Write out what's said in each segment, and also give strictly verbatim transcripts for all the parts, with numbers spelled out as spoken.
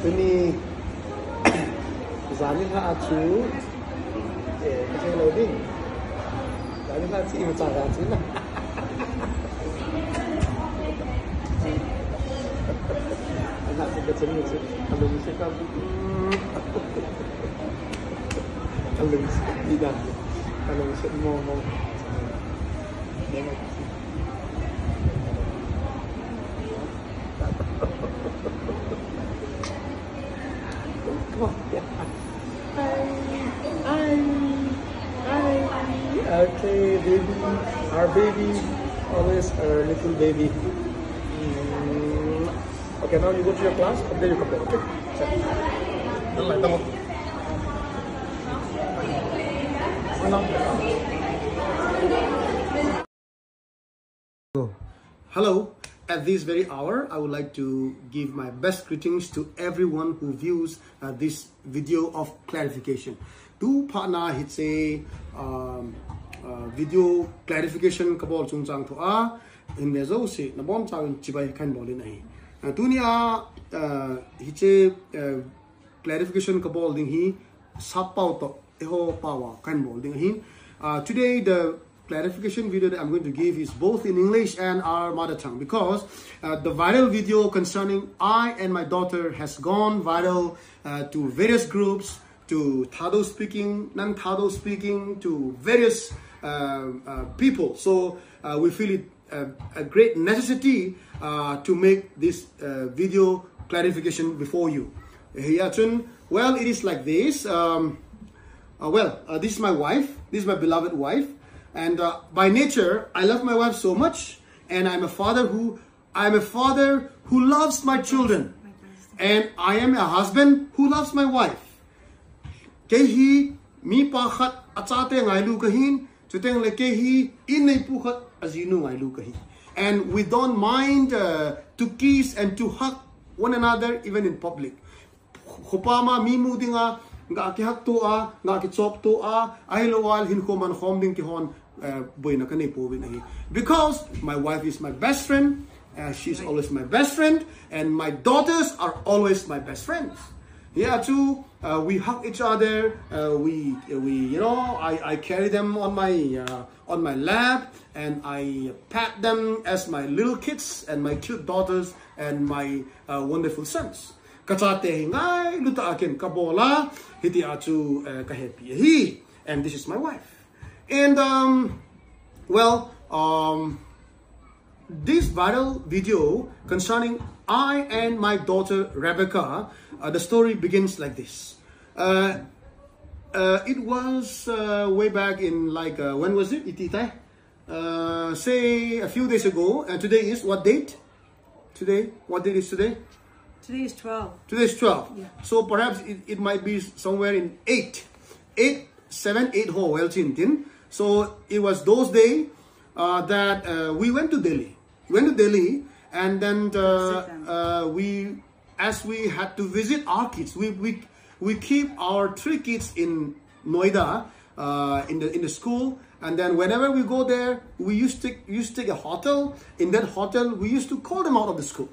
Tuni, zani ha achu, eh, kasi lo din. Zani ha chi imacha ga chi na. Ana si ka chani si, alung si ka. Alung si ida. Alung si mo mo. Hi, hi, hi. Okay, baby, our baby, always our little baby. Mm. Okay, now you go to your class, and then you come back, okay? Don't lie, don't. Hello. At this very hour, I would like to give my best greetings to everyone who views, uh, this video of clarification. Tu pha na hiche, um, uh, video clarification kabol chungchang thu a, in ve jouse, nabonchauvin chibai kahin bol in ahi. Uh, tunia, uh, hiche, uh, clarification kabol ding hi, sap pao toh, eiho pao a kahin bol ding ahi. Uh, today, the clarification video that I'm going to give is both in English and our mother tongue, because, uh, the viral video concerning I and my daughter has gone viral, uh, to various groups, to Thadou speaking, non-Thadou speaking, to various, uh, uh, people. So, uh, we feel it, uh, a great necessity, uh, to make this, uh, video clarification before you. Hiya chun, well, it is like this. Um, uh, well, uh, this is my wife. This is my beloved wife. And, uh, by nature, I love my wife so much. And I'm a father who, I'm a father who loves my children. And I am a husband who loves my wife. Kei hi mipa khat achate ngailu kahin, chuteng le kei hi inneipu khat ajinu ngailu kahi. And we don't mind, uh, to kiss and to hug one another even in public. Khopa ma mi mu dinga, ga kihak to a, ga kichop to a, ahilou a hinkho man khom ding kihon, uh, boina kanei pouvin ahi. Because my wife is my best friend, uh, she's always my best friend, and my daughters are always my best friends. Yeah, too. Uh, we hug each other. Uh, we, we, you know, I, I carry them on my, uh, on my lap, and I pat them as my little kids and my cute daughters and my, uh, wonderful sons. Kachate hi ngailu tah a ken kabol a, hitia chu, uh, kahepi ahi. And this is my wife. And, um, well, um, this viral video concerning I and my daughter Rebecca, uh, the story begins like this. Uh, uh, it was, uh, way back in, like, uh, when was it? Iti tai? Uh, say a few days ago. And today is what date? Today? What date is today? Today is twelve. Today is twelve. Yeah. So perhaps it, it might be somewhere in eight. Eight, seven, eight ho, well, chin tin. So it was those days, uh, that, uh, we went to Delhi. We went to Delhi, and then, uh, uh, we, as we had to visit our kids, we, we, we keep our three kids in Noida, uh, in the, in the school. And then whenever we go there, we used to, used to take a hotel. In that hotel, we used to call them out of the school.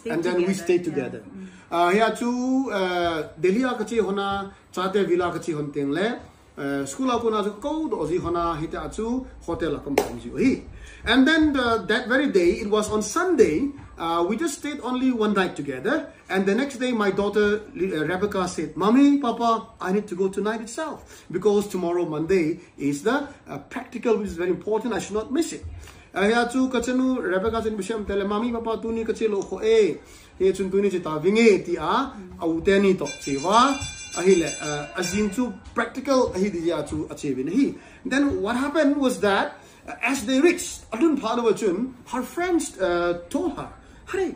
And then we stayed together. Uh, hiya chu, uh, Delhi a kache hon a, Chate Villa kache hon teng le, uh, school a kona chu kakou doh ji hon a, hitia chu hotel a kaum ji ahi. And then the, that very day, it was on Sunday, uh, we just stayed only one night together. And the next day, my daughter, uh, Rebecca said, "Mommy, Papa, I need to go tonight itself, because tomorrow, Monday, is the, uh, practical, which is very important. I should not miss it." Uh, hiya chu kachanu Rebecca chun ipi asei em tile, "Mommy, Papa, tuni kache lou kho e. Hichun tuni che tavinge," tia, a u teni toh che uva. Ahile, uh, ajing chu practical ahi dia chu ache uvin ahi. Then what happened was that, uh, as they reached, alhun phat uva chun, her friends, uh, told her, "Hey,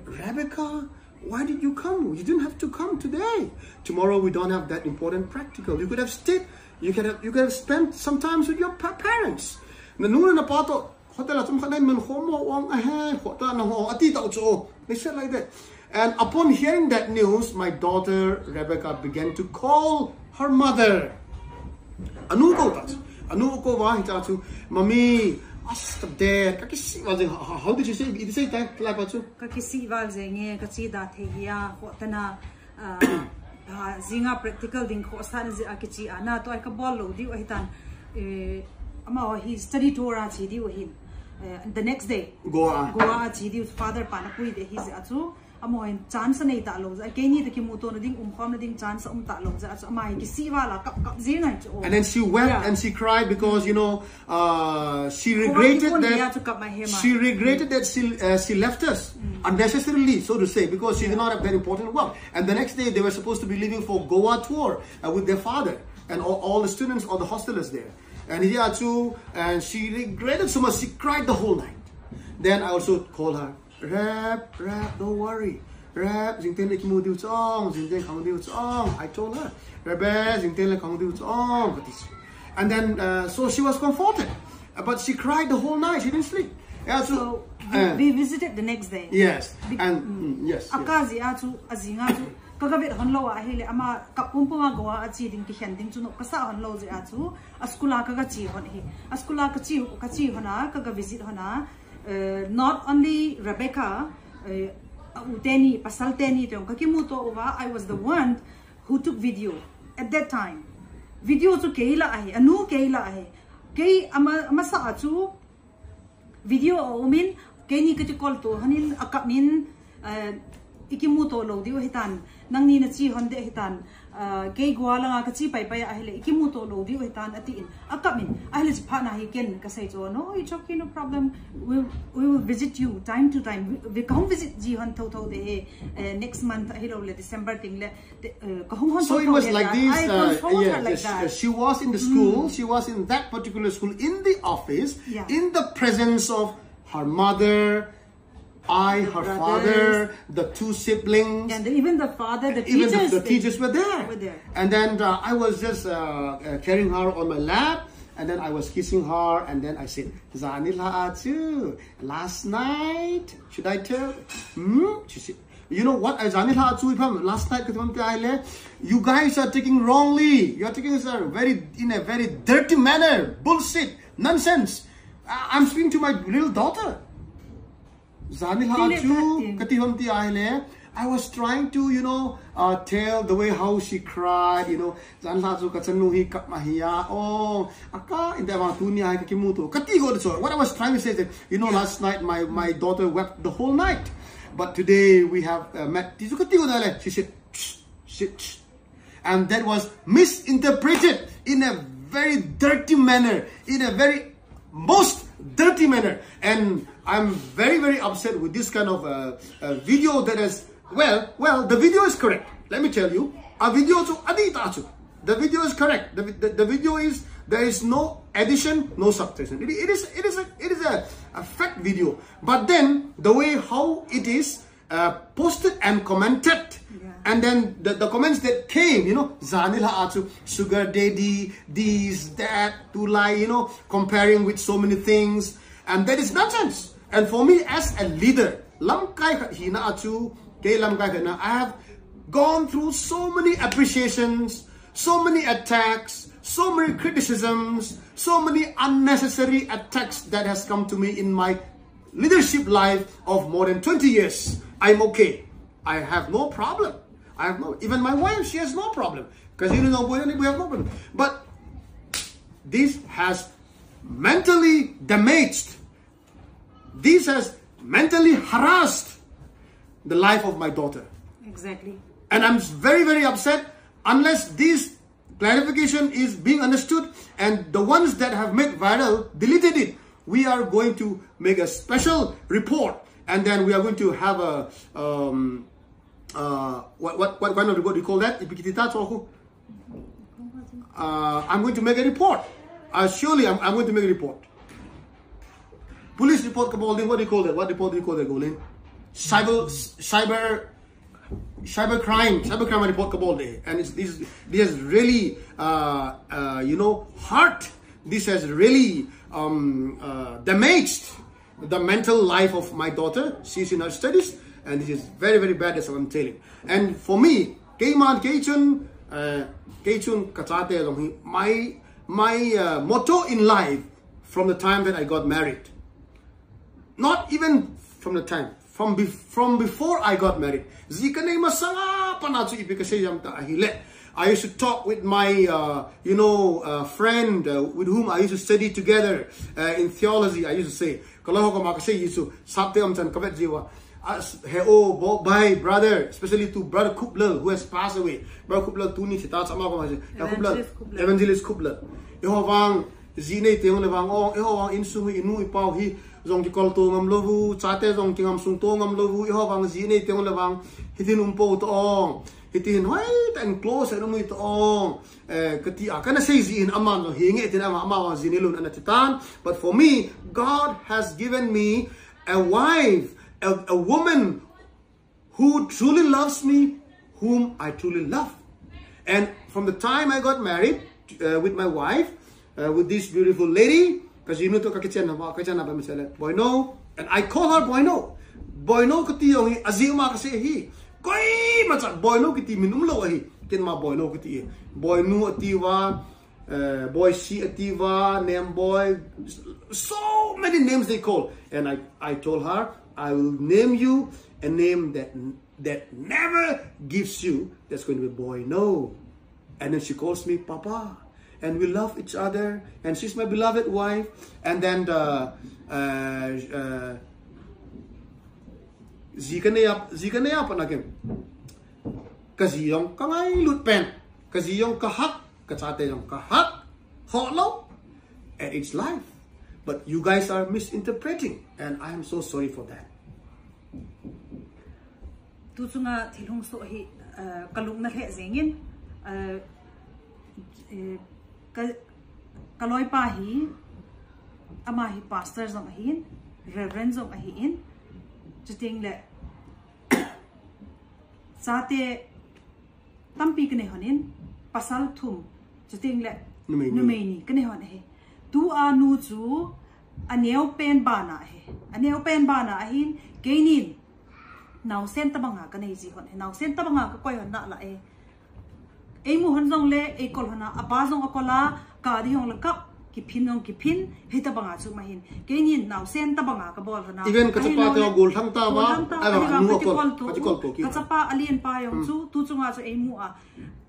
Rebecca, why did you come? You didn't have to come today. Tomorrow we don't have that important practical. You could have stayed, you could have, you could have spent some time with your pa-, parents." Nanu nanapa toh hotel a chomkhat neiman khom mo, ong ahe, hotel a nahung ati tau chu. They said like that. And upon hearing that news, my daughter Rebecca began to call her mother. Anu kou ta chu. Anu kou uva hitia chu, "Mommy, as the dad, kakisih val jeng." How, how, how did she say? Iti asei tai, lai pa chu. "Kakisih val jenge, kache da thei hia, hotel a Ah, ah, jinga practical ding khohsah na jeh a kichi a, na toh ai kabol lou diu ahitan. Eh, amaho hi study tour a che diu ahin. Eh, the next day, Goa. Goa a che diu, father pan apui ding ahi jeh a chu. Amaho hin chance anei talou jeh a, keini toh kimuto na ding, umkhom na ding chance aum talou jeh a chu, ama hi kisih val a kap kap jing ahi chu. And then she wept, yeah, and she cried because, you know, uh, she regretted that she regretted that she, uh, she left us unnecessarily, so to say, because she did not have that important work. And the next day, they were supposed to be leaving for Goa tour, uh, with their father and all, all the students, all the hostelers there. And here too, and she regretted so much, she cried the whole night. Then I also called her, "Rep, Rep, don't worry. Rep, jingteng le kimu diu chong, jingteng kahung diu chong." I told her, "Rep, jingteng le kahung diu chong," kati. And then, uh, so she was comforted. Uh, but she cried the whole night. She didn't sleep. Yeah, so, so we, uh, we visited the next day. Yes. Be- and, mm, yes, yes. Aka jeh a chu, ajing a chu, kaga vet hon lou ahile, ama kap pumpum a Goa a che ding kikhen ding chu nop kasa hon lou jeh a chu, a school a kaga che hon ahi. A school a kache, kache hon a, kaga visit hon a, uh, not only Rebecca, uh, a u teni, pasal teni te jong kakimuto uva, I was the one who took video at that time. Video chu kei lah ahi, anu kei lah ahi. Kei ama, amasa a chu video aum in, keini kati call to, hanin akap in, eh, ikimuto lou diu ahitan, nangni nache hon ding ahitan, eh, kei Goa langa kache pai pai ahile, ikimuto lou diu ahitan, atin, akap in, ahile chuphat na hi ken kasei chu, "No, it's okay, no problem. We'll, we will visit you time to time. We, we kahung visit ji hon thotho ding ahi, eh, next month ahilou le, December teng le." So it was like this. Uh, yes, uh, she was in the school. She was in that particular school, in the office, in the presence of her mother, I, her father, the two siblings, and even the father, the teachers were there. And then, uh, I was just, uh, uh, carrying her on my lap, and then I was kissing her, and then I said, "Jani lha a chu, last night, should I tell?" Hmm? She said, "You know what? I jani lha chu ipam last night katam te ahile. You guys are taking wrongly. You are taking this, uh, very, in a very dirty manner. Bullshit. Nonsense. I, I'm speaking to my little daughter." Jani lha chu kati hon ti ahile, I was trying to, you know, uh, tell the way how she cried, you know, Jan lha chu kachanu hi kap ma hi a, oh, aka, inte ma tuni a hi kakimuto. Kati go de chu. What I was trying to say is that, you know, last night my, my daughter wept the whole night. But today we have, uh, met. Ti chu kati go de le. She said, "Shh, shh, shh." And that was misinterpreted in a very dirty manner, in a very most dirty manner. And I'm very, very upset with this kind of, uh, uh, video that is, well, well, the video is correct. Let me tell you, a video chu adih tah chu. The video is correct. The, the, the video is, there is no addition, no subtraction. It, it is, it is a, it is a, a fact video. But then the way how it is, uh, posted and commented. Yeah. And then the, the comments that came, you know, jani lha a chu, sugar daddy, this, that, tulai, you know, comparing with so many things. And that is nonsense. And for me as a leader, lamkai khat hina a chu, kei lamkai khat na, I have gone through so many appreciations, so many attacks, so many criticisms, so many unnecessary attacks that has come to me in my leadership life of more than twenty years. I'm okay. I have no problem. I have no, even my wife, she has no problem. Because you know, we have no problem. But this has mentally damaged, this has mentally harassed the life of my daughter. Exactly. And I'm very, very upset. Unless this clarification is being understood, and the ones that have made viral, deleted it, we are going to make a special report, and then we are going to have a, um, uh, what, what, what kind of report do you call that? Ipi kiti ta, so, uh, I'm going to make a report. Uh, surely I'm, I'm going to make a report. Police report kabol ding, what do you call that? What report do you call that, Golin? Cyber, cyber, cyber crime, cyber crime report kabol ding. And it's, this, this has really, uh, uh, you know, hurt. This has really, um, uh, damaged the mental life of my daughter. She's in her studies, and this is very, very bad, that's what I'm telling. And for me, keiman, kei chun, uh, kei chun kachate jong hi, my, my, uh, motto in life from the time that I got married. Not even from the time, From, be from before I got married. Ji kanei masanga pat a chu ipi kasei ham tia ahile, I used to talk with my, uh, you know, uh, friend uh, with whom I used to study together uh, in theology. I used to say, kaloiho koma kasei ji chu, sapte umchan kavet jiuva. As, he, oh, bo, bye, brother, especially to Brother Kuplal, who has passed away. Brother Kuplal, tuni thita chama koma kasei. He, Kuplal, Evangelist Kuplal. Evangelist Kuplal. Eiho vang, ji nei teng le vang, oh, eiho vang insung hi, inu ipa hi jong kikoltou ngam lou u, chate jong kingamsung tou ngam lou u, eiho vang ji nei teng le vang, hitin um pou ta ong, hitin hoitah in close in um u ta ong, eh, kati a, kana sei ji in aman jong hi nge tin ama, ama vang ji nei lou in ana ti tan. But for me, God has given me a wife, a, a woman who truly loves me, whom I truly love. And from the time I got married uh, with my wife, uh, with this beautiful lady, kajinu to kakichenna ba, kachenna ba misele, Boino, and I call her Boino. Boino kati jong hi, aji ma kasei hi. Koima cha Boino kiti min umlou ahi. Ken ma Boino kati. Boinu atiuva, uh, Boisi atiuva, name boy, so many names they call. And I, I told her, I will name you a name that that never gives you, that's going to be Boino. And then she calls me Papa. And we love each other. And she's my beloved wife. And then the, uh, uh, ji kanei a, ji kanei a pat a ken, kaji jong kangailut pen, kaji jong kahak, kachate jong kahak, hoh lou, and it's life. But you guys are misinterpreting, and I am so sorry for that. Tu chunga thil hung soh hi, eh, kalung na lheh jengin, eh, eh, ka, kaloipa hi, ama hi pastor jong ahin, reverend jong ahin, chuteng le, chate tampi kanei hon in, pasal thum, chuteng le numei ni, numei ni kanei hon ahi. Tua nu chu aneo pen bana ahi. Aneo pen bana ahin, keinin naosen tabanga kanei ji hon ahi. Naosen tabanga kakoi hon nalai. Eimu hon jongle, eikol hon a, apa jong akol a, kadi hon le kap, kiphin jong kiphin, hitabanga chu mahin. Keinin naosen tabanga kabol hon a. Even kachapa te golthang tauva, golthang tauva, ahivang nu akol, kachikol tu, kachikol tu ki. Kachapa alen pa jong chu, tu chunga chu eimu a.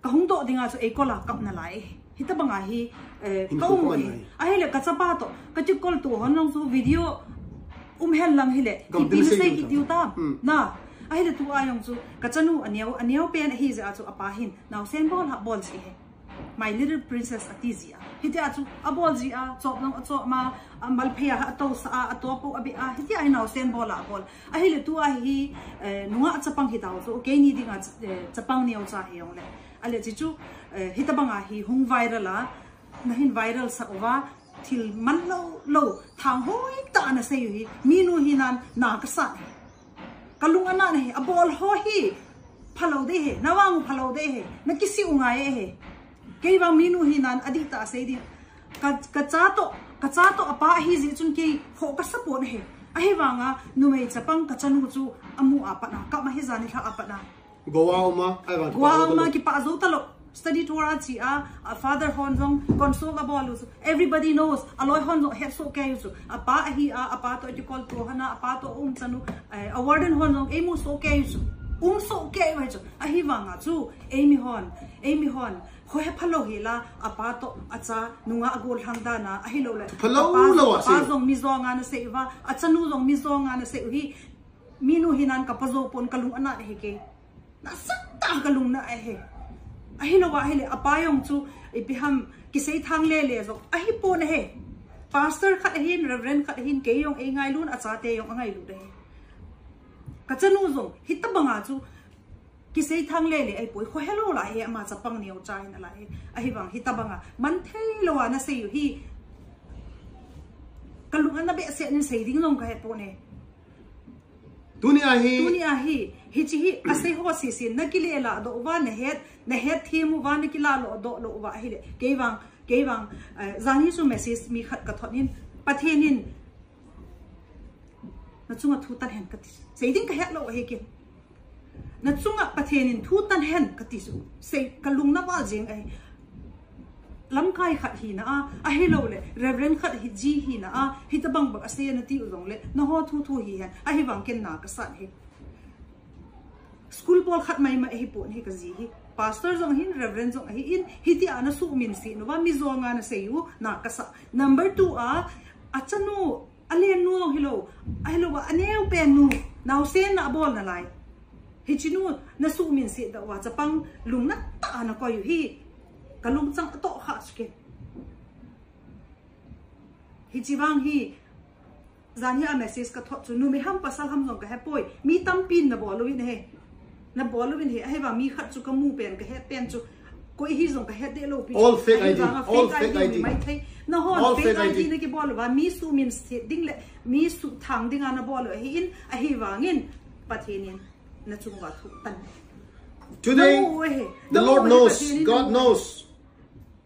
Kahung doh dinga chu eikol a kap nalai. Hitabanga hi, eh, kaum e. Ahile kachapa to, kachikol tu hon jong chu video um hen lang hile. Ipi nasei kit diu tam. Na, ahile tua jong chu, kachanu aneo, aneo pen ahi jeh a chu apa hin. Naosen bol a bol ji ahi. My little princess ati ji a. Hitia chu abol ji a, chop jong achop ma, amalphei a, atousah a, atoh pou abeh a. Hitia hi naosen bol a bol. Ahile tua hi, eh, nungah chapang hitau chu. Keini dinga, eh, chapang neocha hi jongle. Ale chi chu, eh, hitabanga hi hung viral a. Nahin viral sah uva. Thil man lou lou. Thang hoitah a nasei u hi. Minu hinan na kasah e. Kalung ana e, abol ho hi. Phalou ding ahi, navang u phalou ding ahi, nakisih u ngai ahi. Kei vang minu hinan adihtah a sei ding. Ka, kacha to, kacha to apa ahi jeh chun kei ho kasa pon ahi. Ahivanga numei chapang kachanu chu amu a pat a, kap ma hi jani lha a pat a. Goa uma, ahivang Goa uma kipah jou talou. Study tour a chi a, a father hon jong console abol u chu. Everybody knows, aloi hon jong het soh kei u chu. Apa ahi a, apa to kikol to hon a, apa to um chanu, eh, a warden hon jong eimu soh kei u chu. Um soh kei u hi chu. Ahivanga chu, eimi hon, eimi hon. Khohe phalou hi la, apa to, acha, nungah agol thang dan a, ahilou le. Phalou apa lou jong, a apa sei. Jong mi jong ana sei uva, achanu jong mi jong ana sei u hi. Minu hinan kapa jou pon kalung ana e hi kei. Nasatah a kalung na ahi. Ahilou ahile, apa jong chu, ipi ham, kisei thang lele jong. Ahipon ahi. Pastor khat ahin, reverend khat ahin, kei jong eingailun, achate jong angailut ahi. Kachanu jong, hitabanga chu, kisei thang lele ahipoi, khohe lou la ahi, ama chapang neocha hin ala ahi. Ahivang, hitabanga, man thei lou a nasei u hi. Kalung ana behseh nin sei ding jong kahe pon e. Tuni ahi. Tuni ahi. Hichi hi, asei ho sisi, nakile la doh uva, nahet, nahet them uva, nakila lo doh lou uva, ahile. Kei vang, kei vang, eh, jani chu message mi khat kathot in, Pathen in, nachunga thu tan hen kati. Sei ding kahet lou ahi kei. Nachunga Pathen in thu tan hen kati chu. Sei kalung na val jeng ahi. Lamkai khat hina a, ahilou le, Reverend khat hi ji hina a, hitabang bang asei nati u jong le, naho thu thu hi hen, ahivang ken na kasat hi. School bol khat mai mai hi pon hi ka ji hi. Pastor jong hin, Reverend jong ahi in, hiti a na sumin si, no va mi jong a na sei u, na kasat. Number two a, achanu, alen nu jong hilou, ahilou va, aneo pen nu, naosen na bol na lai. Hichi nu, na sumin si da va, chapang lungna ta na koi u hi, ka lungchang to kha suke. Hichi vang hi, jan hi a message ka thot chu, numei ham pasal ham jong ka hepoi, mi tampin na bol u in he. Na bol u in he, ahivang mi khat chu ka mu pen, ka het pen chu, koi hi jong ka het de lou pi chu. All fake I D, ahivang a all fake I D, fake I D. Mai thei. Na hon all fake fake I D. I D na kibol va, mi sumin si ding le, mi suthang ding a na bol u ahi in, ahivang in, Pathen in, na chung va thu tan. Today, na mu u he. The na Lord mu u he, knows, Pathen in God na mu u he. Knows.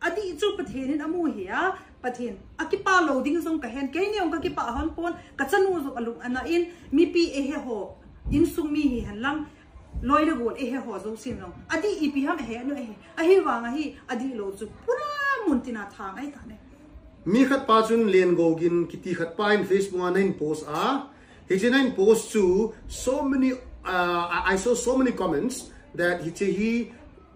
Adih chu Pathen in amu hi a, Pathen, akipa lou ding jong ka hen, keini jong ka kipa hon pon, ka chanu jong alung ana in, mipi eihe ho, insung mi hi hen lang, loi le gol eihe ho jousen jong. Adih ipi ham ahe nu ahe, ahivang ahi, adih lou chu, pura mun tina thang ahi ta ne. Mi khat pa chun Len Gogin kiti khat pa in Facebook a na in post a, hiche na in post chu, so many, uh, I, I saw so many comments that hiche hi,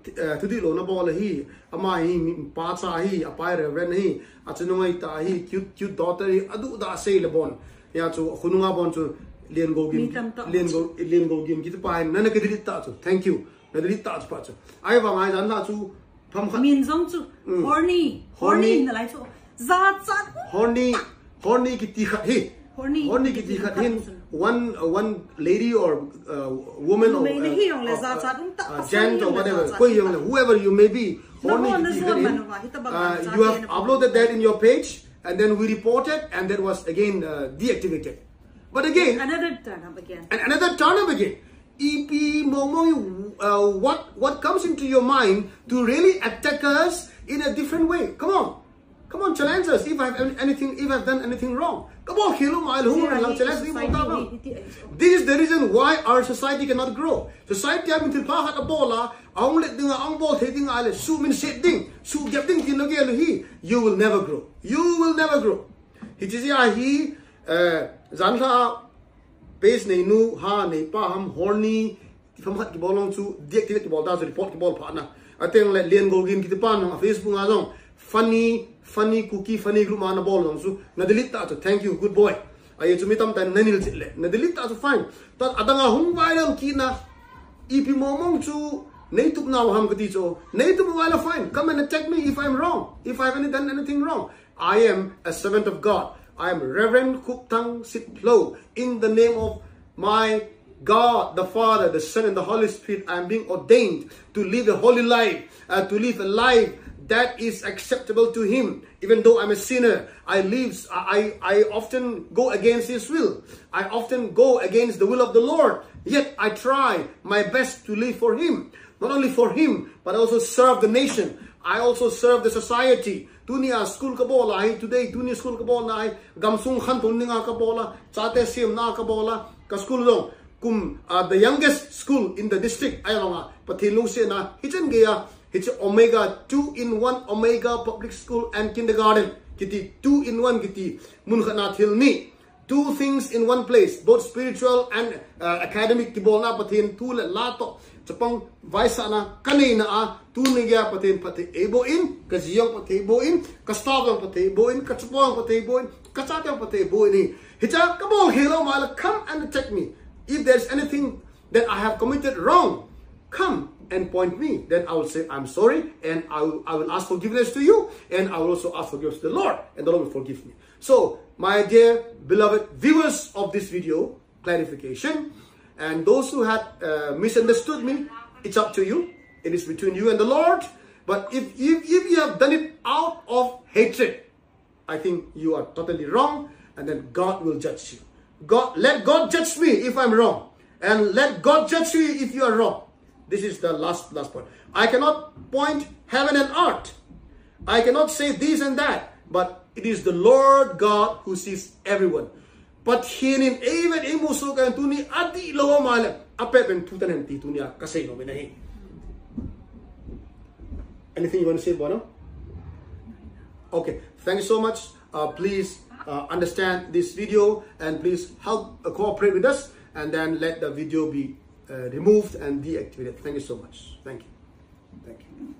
eh, thudih lou na bol ahi, ama hi mi pa cha hi, apa hi Reverend hi, achanu ngai ta hi, cute, cute daughter hi, aduh da sei le bon. Ya chu, khonunga bon chu, Len Gogin, mi tam ta Len chu. Go, Len Gogin kiti pa hi, na na ki delete ta chu. Thank you. Na delete ta chu pa chu. Ahivang a jan la chu, pham khat. Min jong chu, mm. Horny. Horny. Horny na lai chu. Jachat. Horny, horny kiti khat hi. Horny, horny kiti khat hin. One, uh, one lady or, uh, woman or, uh, uh, gent or whatever. Koi jong le, whoever you may be. Horny kiti khat hin. Uh, you have uploaded that in your page, and then we reported, and that was again, uh, deactivated. But again, another turn up again. And another turn up again. Ipi mong mong, uh, what, what comes into your mind to really attack us in a different way? Come on. Come on, challenge us if I've done anything, if I've done anything wrong. Come on, Khelo Mai, who will challenge me? This is the reason why our society cannot grow. Society a min thil pha khat abol a, ahung let ding a, ahung bol thei ding a le, sumin set ding, sugep ding tin lou gel u hi, you will never grow. You will never grow. Hiche jeh a hi, eh, jan la page neinu, ha, neipa ham, horny, ti pham khat kibol jong chu, deactivate kibol ta chu, report kibol pha na. Ateng le Len Gogin kiti pa jong, a Facebook a jong, funny, funny Kuki, funny group a na bol jong chu, na delete ta chu, thank you, good boy. Ahi chu mi tamtah in na nil chih le, na delete ta chu, fine. Tua adang a hung viral kit na, ipi mong mong chu, nei tup nau ham kati chu, nei tup nau le fine, come and attack me if I'm wrong, if I've any, done anything wrong. I am a servant of God. I am Reverend Khupthang Sitphlo. In the name of my God, the Father, the Son, and the Holy Spirit, I am being ordained to live a holy life, uh, to live a life that is acceptable to Him. Even though I'm a sinner, I live, I, I often go against His will. I often go against the will of the Lord. Yet I try my best to live for Him. Not only for Him, but I also serve the nation. I also serve the society. Tuni a school ka bol a hi, today, tuni school ka bol na hi, gamsung khantou ding a ka bol a, chate semna ka bol a, ka school jong, kum, uh, the youngest school in the district, ahi vang a, Pathen lungsetna, hichan gei a, hiche Omega, two in one Omega Public School and Kindergarten, kiti, two in one kiti, mun khat na thil ni. Two things in one place, both spiritual and, uh, academic kibolna Pathen thu le la toh. Chapang vaisahna kanei na a, tuni geiya Pathen phatthei eiboh in, ka ji jong phatthei boh in, ka staff jong phatthei boh in, ka chapang phatthei boh in, ka chate jong phatthei boh in hi. Hicha kabol khel lou ma le, come and attack me. If there's anything that I have committed wrong, come and point me. Then I will say, "I'm sorry," and I will, I will ask forgiveness to you, and I will also ask forgiveness to the Lord, and the Lord will forgive me. So, my dear beloved viewers of this video, clarification, and those who had, uh, misunderstood me, it's up to you. It is between you and the Lord. But if, if, if you have done it out of hatred, I think you are totally wrong, and then God will judge you. God, let God judge me if I'm wrong, and let God judge you if you are wrong. This is the last, last point. I cannot point heaven and earth. I cannot say this and that, but it is the Lord God who sees everyone. Pathen in eivet eimusoh kei in, tuni a dihlou a um le, apet pen thu tan hen ti tuni a kasei nom in ahi. Anything you want to say, Bono? Okay, thank you so much. Uh, please uh, understand this video and please help uh, cooperate with us, and then let the video be uh, removed and deactivated. Thank you so much. Thank you. Thank you.